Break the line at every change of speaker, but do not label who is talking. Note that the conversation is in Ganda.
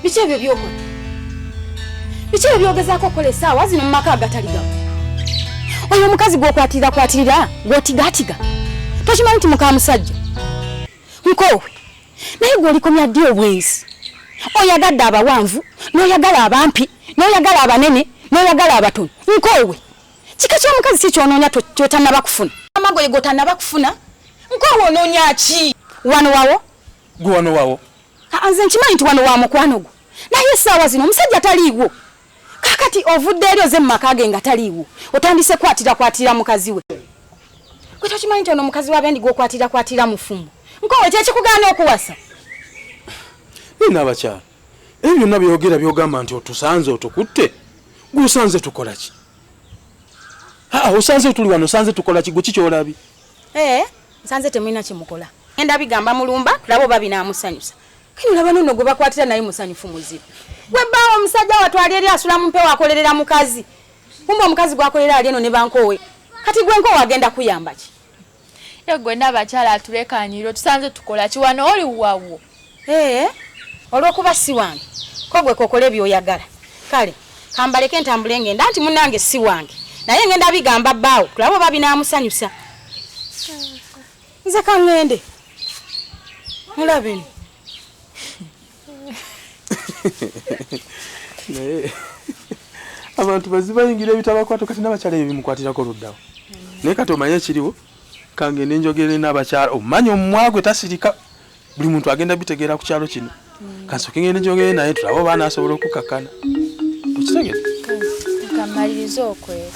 Biki ebyo byokola? Biki ebyo byogezaako okukola essaawa zino mu maka agatali gawo? Oyo omukazi gw'okwatirira kwatirira gw'otigaatiga tokimanyi nti muka musajja nkoowe naye gw'olikomya ddi obwenzi? Oyagadde abawanvu n'oyagala abampi n'oyagala abanene n'oyagala abatono nkoowe. Kika kya mukazi ki ky'onoonya ky'otannaba kufuna? Amagoye g'otannaba kufuna nkoowe onoonya ki? Wano wawo?
Gwe wano wawo?
Aa nze nkimanyi nti wano wa mukwano gwo naye essaawa zino omusajja taliiwo. Kaakati ovudde eri oze mu maka ge nga taliiwo otandise kwatira kwatira mukazi we. Gwe tokimanyi nti ono mukazi wa bendi gw'okwatira kwatira mufumbo? Nkoowe kyekikugaana okuwasa?
Naye n'abakyala ebyo byonna byogera byogamba nti otusanze otukutte gwe osanze tukola ki? Aa osanze tuli wano osanze tukola ki gwe ki ky'olabye?
Ee nsanze temulina kye mukola. Ngenda bigamba mulumba tulabe oba binaamusanyusa. Kino olaba n'ono gwe bakwatira naye musanyufu muzibu. Gwe bbaawo omusajja wattu ali eri asula mu mpewo akolerera mukazi. Kumbe omukazi gw'akolera ali eno ne bankoowe. Kati gwe nkoowe agenda kuyamba ki?
Ye gwe n'abakyala atulekaanira otusanze tukola ki wano oli wawo?
Ee, olw'okuba si wange ko gwe kokole by'oyagala. Kale kambaleke ntambule ngenda anti munnange si wange naye ngenda bigamba bbaawo tulabe oba binaamusanyusa. Nze kaŋŋende mulabe no.
Naye abantu bazibayingira ebitabakwata kati n'abakyala ebyo bimukwatirako luddawo. Naye kati omanye ekiriwo kangende njogere n'abakyala omanya omumwa gwe tasirika buli muntu agenda bitegeera ku kyalo kino kansooke ngende njogere naye tulabe oba anaasobola okukakkana okitegere
kamalirize okwera.